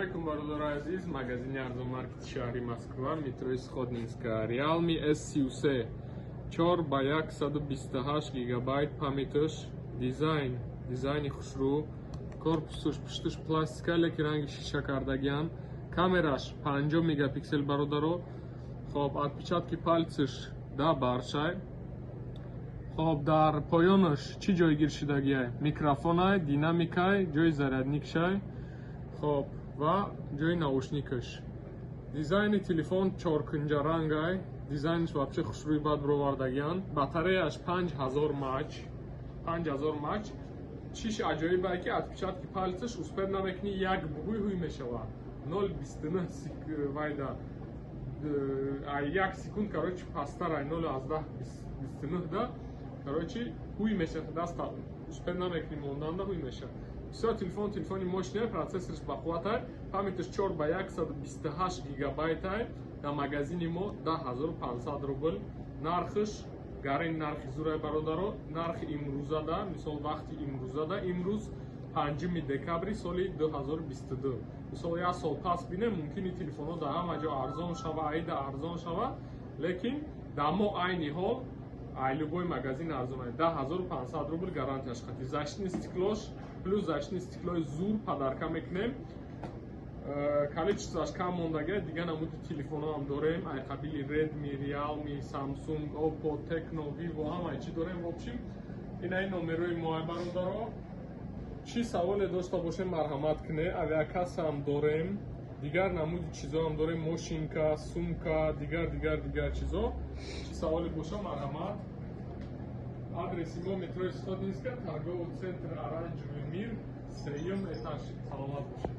Алейкум, бародарои азиз! Магазини Арзонмаркети шаҳри Москва, метрои Сходнинская. Realme S33 4 ба 128 гигабайт памяташ. Дизайн, дизайни хушрӯ, корпусуш, пуштуш пластика, лекин ранги шиша кардагиан. Камераш 50 мегапиксел, бародаро. Хоб, отпечатки пальцаш да баршай. Хоб, дар поёнаш чӣ ҷойгир шудагиай? Микрофонай, динамикай, ҷои зарядникшай, хоб, ва ҷои наушникаш. Дизайни телефон чоркунҷарангай, дизайнш вообще хушрӯи бад бировардагиан. Батареяш 5000 мАч, 5000 мАч. Чиш аҷоибае, ки отпечатки пальцаш успеть намекунӣ, як бугӯй, ҳуй мешавад. 0,29 вайда як секунд, короче, пасттар, ай 0,29 да, короче, ҳуй мешавад. Даста успеть намекунӣ монданда, ҳуй мешавад. Бисёр телефон, телефони мощный, процессорш бақувватай, памяташ 4 ба 128 гигабайтай. Дар магазини мо 10 500 рубл нархш. Гарин нархи зурай, бародаро. Нархи имрӯзада, мисол, вақти имрӯзада, имрӯз 5 декабри соли 2022. Мисол, як сол пас бинем, мумкини телефонҳо дар ҳама ҷо арзон шава, аида арзон шава, лекин дар мо айни ҳол ай любой магазин арзон, 10 500 рубл, гарантияш хати, защитный стеклош, плюс защитный стеклои зур подарка мекунем. Количествоаш кам мондага. Дигар намуди телефонҳо ҳам дорем, ай қабили Redmi, Realme, Samsung, Oppo, Tecno, Vivo, ҳамаи чӣ дорем. В общем, инаи номерои мо, бародаро. Чӣ саволе дошта бошем, марҳамат кунед. Авиакасса ҳам дорем, дигар намуди чизо ҳам дорем, мошинка, сумка, дигар, дигар, дигар чизо. Чӣ саволе боша, марҳамат. Адреси мо: метрои Сходнинска, торговый центр «Оранжевый мир», сеюм этаж. Саломат бошед.